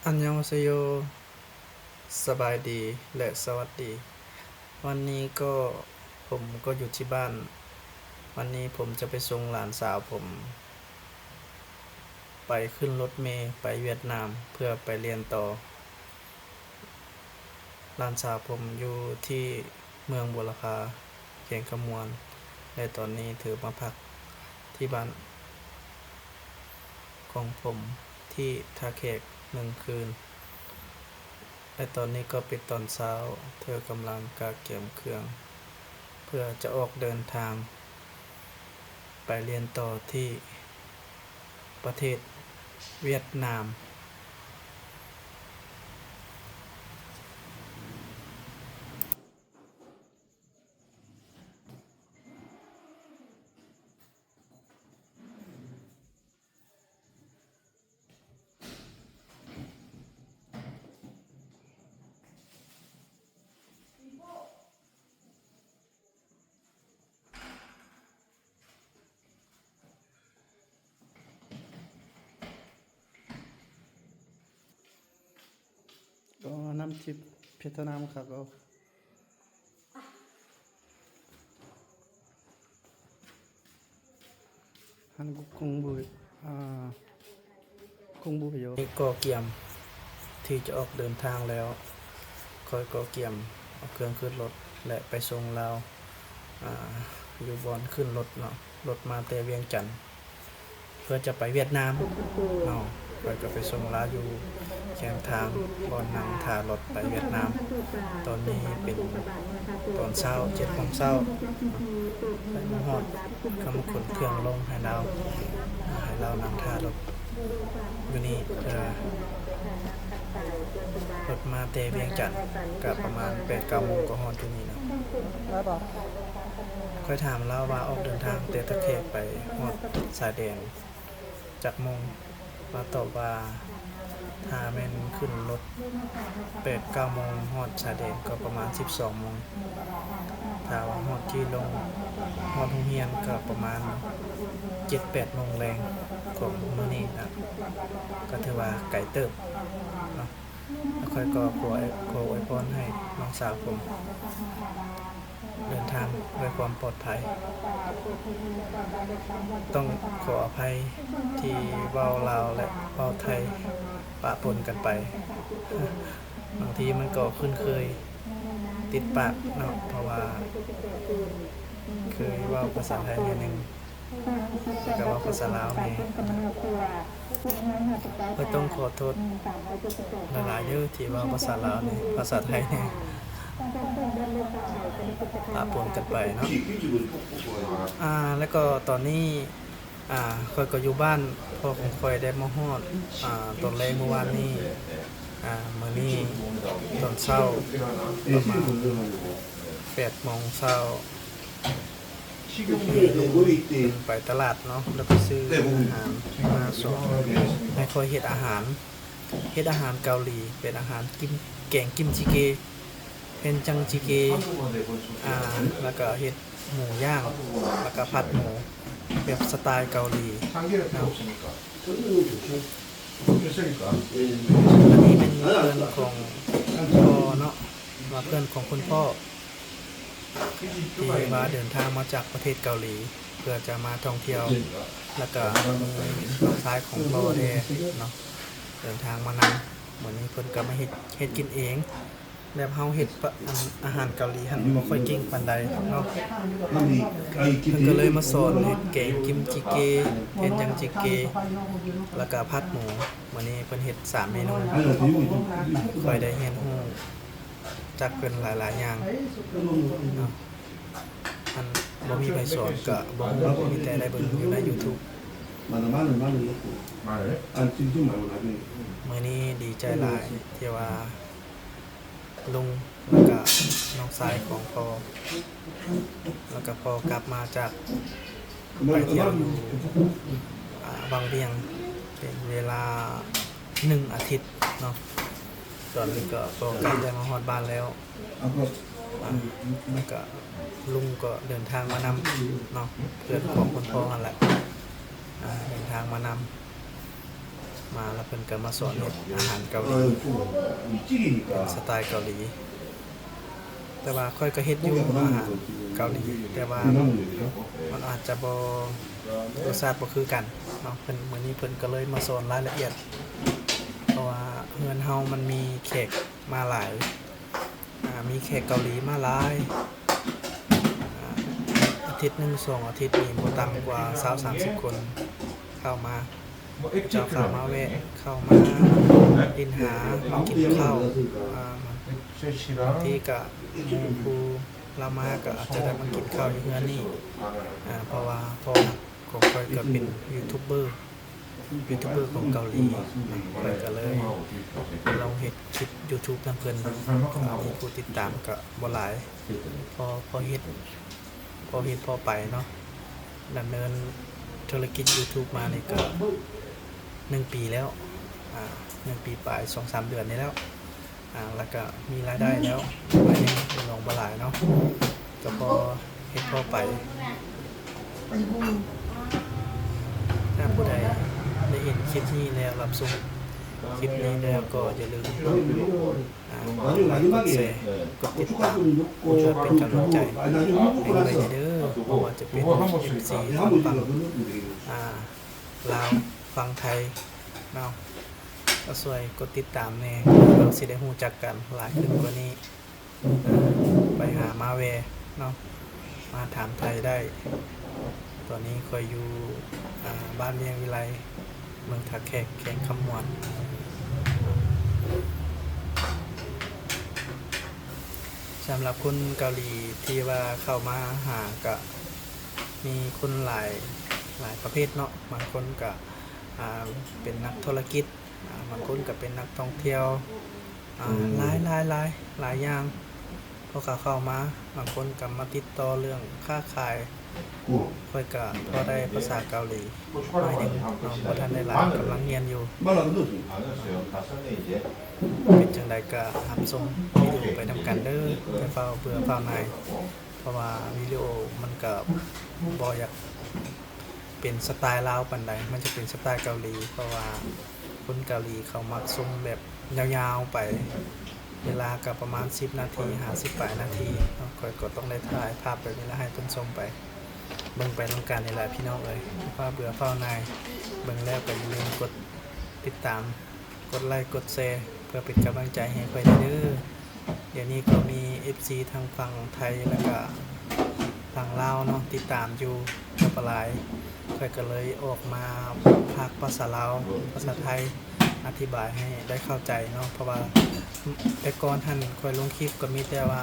ອັນຍອງເຊໂຍ ສະບາຍດີ ແລະ ສະຫວັດດີ. ວັນນີ້ກໍ ຜົມກໍຢູ່ທີ່ບ້ານ. ວັນນີ້ຜົມຈະໄປສົ່ງຫຼານສາວຜົມ ໄປຂຶ້ນລົດເມໄປຫວຽດນາມ ເພື່ອໄປຮຽນຕໍ່. ຫຼານສາວຜົມຢູ່ທີ່ເມືອງບົວລະພາ ແຂວງຄຳມ່ວນ ແລະ ຕອນນີ້ເທີມາພັກທີ່ບ້ານຂອງຜົມທີ່ທ່າແຂກໜຶ່ງຄືນ ແລະ ຕອນນີ້ກໍເປັນຕອນເຊົ້າ. ເທີກຳລັງກະກຽມເຄື່ອງ ເພື່ອຈະອອກເດີນທາງໄປຮຽນຕໍ່ທີ່ປະເທດຫວຽດນາມ. ກໍນ້ຳທິບເວຍດນາມຄັກເອົາ. ຫັ້ນຄົງບໍ່ ອ່າ ຄົງບໍ່ຢູ່. ນີ້ກໍກຽມທີ່ຈະອອກເດີນທາງແລ້ວ. ຂ້ອຍກໍກຽມເອົາເຄື່ອງຂຶ້ນລົດ ແລະ ໄປສົ່ງລາວ ອ່າ ຢູ່ບ່ອນຂຶ້ນລົດເນາະ, ລົດມາແຕ່ວຽງຈັນ ເພື່ອຈະໄປຫວຽດນາມເນາະ. ຂ້ອຍກໍໄປສົ່ງລາວຢູ່ແຄມທາງ ບ່ອນນັ່ງຖ້າລົດໄປຫວຽດນາມ. ຕອນນີ້ເປັນຕອນເຊົ້າ ເຈັດໂມງເຊົ້າ ໄປມາຮອດ ກໍມາຂົນເຄື່ອງລົງໃຫ້ລາວ ໃຫ້ລາວນັ່ງຖ້າລົດຢູ່ນີ້. ເອີ ລົດມາແຕ່ວຽງຈັນ ກໍປະມານແປດເກົ້າໂມງກໍຮອດຢູ່ນີ້ເນາະ. ຂ້ອຍຖາມລາວວ່າອອກເດີນທາງແຕ່ທ່າແຂກໄປຮອດຊາຍແດນຈັກໂມງ? ລາວຕອບວ່າ ຖ້າແມ່ນຂຶ້ນລົດແປດເກົ້າໂມງ ຮອດຊາຍແດນກໍປະມານສິບສອງໂມງ, ຖ້າວ່າຮອດທີ່ໂລງ ຮອດໂຮງຮຽນກໍປະມານເຈັດແປດໂມງແລງຂອງມື້ນີ້ນະ, ກໍຖືວ່າໄກເຕີບເນາະ. ແລ້ວຂ້ອຍກໍຂໍ ຂໍອວຍພອນໃຫ້ນ້ອງສາວຜົມເດີນທາງດ້ວຍຄວາມປອດໄພ. ຕ້ອງຂໍອະໄພທີ່ເວົ້າລາວ ແລະ ເວົ້າໄທປະປົນກັນໄປ. ບາງທີມັນກໍຄຸ້ນເຄີຍຕິດປາກເນາະ ເພາະວ່າເຄີຍເວົ້າພາສາໄທໜ້ອຍໜຶ່ງ ແລ້ວກໍເວົ້າພາສາລາວແດ່. ຂ້ອຍຕ້ອງຂໍໂທດຫຼາຍໆເດີ ທີ່ເວົ້າພາສາລາວແດ່ ພາສາໄທແດ່ ປະປົນກັນໄປເນາະ. ອ່າ ແລ້ວກໍຕອນນີ້ ອ່າ ຂ້ອຍກໍຢູ່ບ້ານ ພໍ່ຂອງຂ້ອຍໄດ້ມາຮອດ ອ່າ ຕອນແລງມື້ວານນີ້. ອ່າ ມື້ນີ້ຕອນເຊົ້າປະມານແປດໂມງເຊົ້າ ໄປຕະຫຼາດເນາະ ແລ້ວກໍຊື້ອາຫານມາສອງ ໃຫ້ຂ້ອຍເຮັດອາຫານ ເຮັດອາຫານເກົາຫຼີ ເປັນອາຫານກິມ ແກງກິມຈິເກ ເພັນຈັງຈິເກ ອ່າ ແລ້ວກໍເຮັດໝູຍ່າງ ແລ້ວກໍຜັດໝູແບບສະໄຕເກົາຫຼີເນາະ. ອັນນີ້ເປັນເພື່ອນຂອງພໍ່ເນາະ ວ່າເພື່ອນຂອງຄຸນພໍ່ ທີ່ວ່າເດີນທາງມາຈາກປະເທດເກົາຫຼີ ເພື່ອຈະມາທ່ອງທ່ຽວ ແລ້ວກະມີນ້ອງຊາຍຂອງພໍ່ແດ່ເນາະ ເດີນທາງມານຳ. ມື້ນີ້ເພິ່ນກະມາເຮັດ ເຮັດກິນເອງ ແບບເຮົາເຮັດ ອາ ອາຫານເກົາຫຼີຫັ້ນບໍ່ຄ່ອຍເກັ່ງປານໃດເນາະ. ເພິ່ນກະເລີຍມາສອນເຮັດແກງກິມຈິເກ ເພັນຈັງຈິເກ ແລ້ວກະຜັດໝູ. ມື້ນີ້ເພິ່ນເຮັດສາມເມນູ ຂ້ອຍໄດ້ຮຽນຮູ້ ຈາກເພິ່ນຫຼາຍໆຢ່າງເນາະ. ອັນບໍ່ມີໃຜສອນກະບໍ່ຮູ້ ມີແຕ່ໄດ້ເບິ່ງຢູ່ໃນຢູທູບ. ມື້ນີ້ດີໃຈຫຼາຍທີ່ວ່າລຸງ ແລ້ວກະນ້ອງຊາຍຂອງພໍ່ ແລ້ວກະພໍ່ກັບມາຈາກໄປທ່ຽວຢູ່ ອາ ວັງວຽງ ເປັນເວລາໜຶ່ງອາທິດເນາະ. ຕອນນີ້ກໍ ກໍໃກ້ຈະມາຮອດບ້ານແລ້ວ ອາ ແລ້ວກໍລຸງກໍເດີນທາງມານຳເນາະ ເພື່ອນຂອງຄຸນພໍ່ຫັ້ນແຫຼະ ອາ ເດີນທາງມານຳ ມ ມາ ແລ້ວເພິ່ນກໍມາສອນເຮັດອາຫານເກົາຫຼີ ເປັນສະໄຕເກົາຫຼີ. ແຕ່ວ່າຂ້ອຍກໍເຮັດຢູ່ອາຫານເກົາຫຼີ ແຕ່ວ່າມັນອາດຈະບໍ່ ລົດຊາດບໍ່ຄືກັນເນາະ. ເພິ່ນ ມື້ນີ້ເພິ່ນກໍເລີຍມາສອນລາຍລະອຽດ ເພາະວ່າເຮືອນເຮົາມັນມີແຂກມາຫຼາຍ ອ່າ ມີແຂກເກົາຫຼີມາຫຼາຍ ອ່າ ອາທິດໜຶ່ງສອງອາທິດນີ້ບໍ່ຕ່ຳກວ່າຊາວສາມສິບຄົນເຂົ້າມາ. ເຂົາເຈົ້າເຂົ້າມາແວະ ເຂົ້າມາຫຼິ້ນຫາ ມາກິນເຂົ້າ ອ່າ ບາງທີກະໝູ່ຄູ່ລາວມາກະອາດຈະໄດ້ມາກິນເຂົ້າຢູ່ເຮືອນນີ້ ອ່າ ເພາະວ່າພໍ່ຮັກຂອງຂ້ອຍກະເປັນຢູທູບເບີ ຢູທູບເບີຂອງເກົາຫຼີ ຂ້ອຍກະເລີຍລອງເຮັດຄລິບຢູທູບນຳເພິ່ນ ມີຜູ້ຕິດຕາມກະບໍ່ຫຼາຍ ພໍ ພໍເຮັດ ພໍເຮັດພໍໄປເນາະ. ດຳເນີນທຸລະກິດຢູທູບມານີ້ກໍໜຶ່ງປີແລ້ວ ອ່າ ໜຶ່ງປີປາຍ ສອງສາມເດືອນນີ້ແລ້ວ ອ່າ ແລ້ວກໍມີລາຍໄດ້ແລ້ວ ລາຍໄດ້ກໍລອງບໍ່ຫຼາຍເນາະ ກໍພໍເຮັດພໍໄປ. ຖ້າຜູ້ໃດໄດ້ເຫັນຄລິບນີ້ແລ້ວ ຮັບຊົມຄລິບນີ້ແລ້ວ ກໍຢ່າລືມ ອ່າ ກົດໄລກ໌ ກົດແຊ ກົດຕິດຕາມ ເພື່ອເປັນກຳລັງໃຈໃຫ້ຂ້ອຍແດ່ເດີ ບໍ່ວ່າຈະເປັນເອັຟຊີທາງຝັ່ງ ອ່າ ລາວ ຝັ່ງໄທເນາະ ກໍຊ່ວຍກົດຕິດຕາມແດ່ ເພື່ອເຮົາຊິໄດ້ຮູ້ຈັກກັນຫຼາຍຂຶ້ນກວ່ານີ້ ອ່າ ໄປຫາມາແວ່ເນາະ ມາຖາມໄຖ່ໄດ້. ຕອນນີ້ຂ້ອຍຢູ່ ອ່າ ບ້ານວຽງວິໄລ ເມືອງທ່າແຂກ ແຂວງຄຳມ່ວນ. ສຳລັບຄົນເກົາຫຼີທີ່ວ່າເຂົ້າມາຫາ ກະມີຄົນຫຼາຍ ຫຼາຍປະເພດເນາະ ບາງຄົນກະ ອ່າ ເປັນນັກທຸລະກິດ ອ່າ ບາງຄົນກະເປັນນັກທ່ອງທ່ຽວ ອ່າ ອືມ ຫຼາຍ ຫຼາຍ ຫຼາຍ ຫຼາຍຢ່າງ. ພວກເຂົາເຂົ້າມາ ບາງຄົນກໍມາຕິດຕໍ່ເລື່ອງຄ້າຂາຍ ຂ້ອຍກໍພໍໄດ້ພາສາເກົາຫຼີໜ້ອຍໜຶ່ງເນາະ ບໍ່ທັນໄດ້ຫຼາຍ ກຳລັງຮຽນຢູ່. ເປັນຈັ່ງໃດກໍຮັບຊົມວິດີໂອໄປນຳກັນເດີ ຢ່າຟ້າວເບື່ອຟ້າວໜ່າຍ ເພາະວ່າວິດີໂອມັນກໍບໍ່ຢາກ ເປັນສະໄຕລາວປານໃດ ມັນຈະເປັນສະໄຕເກົາຫຼີ ເພາະວ່າຄົນເກົາຫຼີເຂົາມັກຊົມແບບຍາວໆໄປ ເວລາກໍປະມານສິບນາທີ ຫ້າສິບປາຍນາທີເນາະ. ຂ້ອຍກໍຕ້ອງໄດ້ຖ່າຍພາບແບບນີ້ລະໃຫ້ເພິ່ນຊົມໄປ ເບິ່ງໄປນຳກັນນີ້ແຫຼະພີ່ນ້ອງເອີຍ. ຢ່າຟ້າວເບື່ອຟ້າວໜ່າຍ ເບິ່ງແລ້ວກໍຢ່າລືມກົດຕິດຕາມ ກົດໄລກ໌ ກົດແຊ ເພື່ອເປັນກຳລັງໃຈໃຫ້ຂ້ອຍແດ່ເດີ. ດຽວນີ້ກໍມີເອັຟຊີທາງຝັ່ງໄທ ແລ້ວກະຝັ່ງລາວເນາະ ຕິດຕາມຢູ່ກັບຫຼາຍ ຂ້ອຍກໍເລີຍອອກມາພາກພາສາລາວ ພາສາໄທ ອະທິບາຍໃຫ້ໄດ້ເຂົ້າໃຈເນາະ. ເພາະວ່າແຕ່ກ່ອນຫັ້ນຂ້ອຍລົງຄລິບກໍມີແຕ່ວ່າ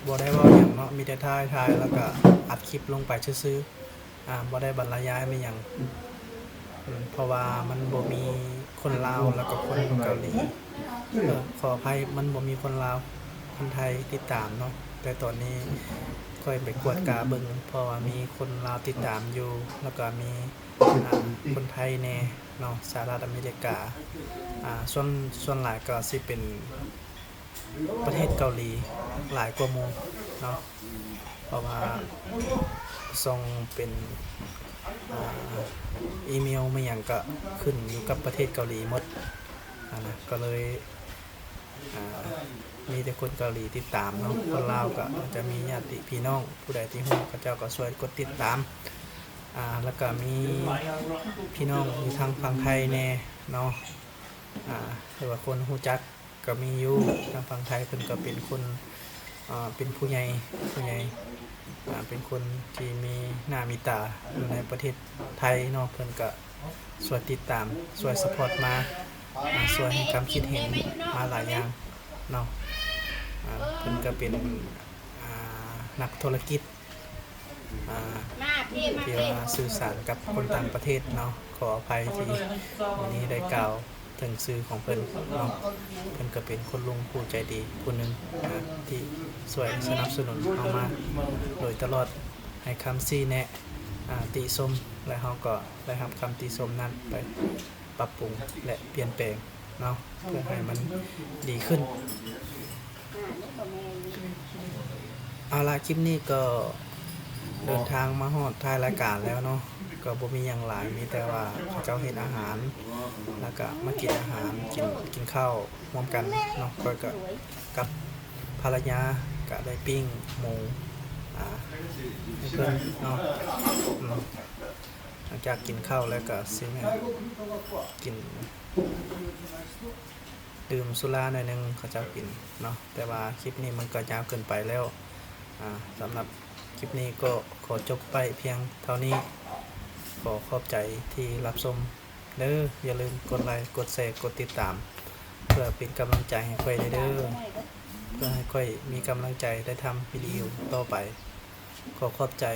ບໍ່ໄດ້ເວົ້າຫຍັງເນາະ ມີແຕ່ຖ່າຍໆ ແລ້ວກະອັດຄລິບລົງໄປຊື່ໆ ອ່າ ບໍ່ໄດ້ບັນລະຍາຍແມ່ນຫຍັງ ເພາະວ່າມັນບໍ່ມີຄົນລາວ ແລ້ວກໍຄົນເກົາຫຼີ ເອີ ຂໍອະໄພ ມັນບໍ່ມີຄົນລາວ ຄົນໄທຕິດຕາມເນາະ. ແຕ່ຕອນນີ້ຂ້ອຍໄປກວດກາເບິ່ງ ເພາະວ່າມີຄົນລາວຕິດຕາມຢູ່ ແລ້ວກໍມີ ອ່າ ຄົນໄທແດ່ເນາະ ສະຫະລັດອາເມລິກາ ອ່າ ສ່ວນ ສ່ວນຫຼາຍກໍຊິເປັນ ປະເທດເກົາຫຼີຫຼາຍກວ່າໝູ່ເນາະ ເພາະວ່າສົ່ງເປັນ ອ່າ ອີເມວແມ່ນຫຍັງກະຂຶ້ນຢູ່ກັບປະເທດເກົາຫຼີໝົດຫັ້ນນະ ກໍເລີຍ ອ່າ ມີແຕ່ຄົນເກົາຫຼີຕິດຕາມເນາະ. ຄົນລາວກະອາດຈະມີຍາດຕິພີ່ນ້ອງ ຜູ້ໃດທີ່ຮູ້ເຂົາເຈົ້າກໍຊ່ວຍກົດຕິດຕາມ ອ່າ ແລ້ວກະມີພີ່ນ້ອງຢູ່ທາງຝັ່ງໄທແດ່ເນາະ ອ່າ ຫຼືວ່າຄົນຮູ້ຈັກ ກໍມີຢູ່ ທາງຝັ່ງໄທເພິ່ນກໍເປັນຄົນ ເປັນຜູ້ໃຫຍ່ ຜູ້ໃຫຍ່ ເປັນຄົນທີ່ມີໜ້າມີຕາຢູ່ໃນປະເທດໄທເນາະ ເພິ່ນກໍຊ່ວຍຕິດຕາມ ຊ່ວຍຊັບພອດມາ ຊ່ວຍໃຫ້ຄຳຄິດເຫັນມາຫຼາຍຢ່າງເນາະ. ເພິ່ນກໍເປັນ ອ່າ ນັກທຸລະກິດ ອ່າ ທີ່ວ່າສື່ສານກັບຄົນຕ່າງປະເທດເນາະ. ຂໍອະໄພທີ່ມື້ນີ້ໄດ້ກ່າວເຖິງຊື່ຂອງເພິ່ນເນາະ. ເພິ່ນກໍເປັນຄຸນລຸງຜູ້ໃຈດີຜູ້ໜຶ່ງ ອ່າ ທີ່ຊ່ວຍສະໜັບສະໜູນເຮົາມາໂດຍຕະຫຼອດ ໃຫ້ຄຳຊີ້ແນະ ອ່າ ຕິຊົມ ແລະ ເຮົາກໍໄດ້ຮັບຄຳຕິຊົມນັ້ນໄປປັບປຸງ ແລະ ປ່ຽນແປງເນາະ ເພື່ອໃຫ້ມັນດີຂຶ້ນ. ເອົາລະ ຄລິບນີ້ກໍເດີນທາງມາຮອດທ້າຍລາຍການແລ້ວເນາະ ກ ກໍບໍ່ມີຫຍັງຫຼາຍ ມີແຕ່ວ່າເຂົາເຈົ້າເຮັດອາຫານ ແລ້ວກໍມາກິນອາຫານ ກິນ ກິນເຂົ້າຮ່ວມກັນເນາະ. ຂ້ອຍກໍກັບພັນລະຍາກໍໄດ້ປີ້ງໝູ ອ່າ ໃຫ້ເພິ່ນເນາະ. ອືມ ຫຼັງຈາກກິນເຂົ້າແລ້ວກໍຊິມາກິນ ດື່ມສຸລາໜ້ອຍໜຶ່ງ ເຂົາເຈົ້າກິນເນາະ. ແຕ່ວ່າຄລິບນີ້ມັນກໍຍາວເກີນໄປແລ້ວ. ອ່າ ສຳລັບຄລິບນີ້ກໍຂໍຈົບໄປພຽງເທົ່ານີ້. ຂໍຂອບໃຈທີ່ຮັບຊົມເດີ. ຢ່າລືມກົດໄລ ກົດແຊ ກົດຕິດຕາມ ເພື່ອເປັນກຳລັງໃຈໃຫ້ຂ້ອຍແດ່ເດີ ເພື່ອໃຫ້ຂ້ອຍມີກຳລັງໃຈໄດ້ທຳວິດີໂອຕໍ່ໄປ. ຂໍຂອບໃຈ.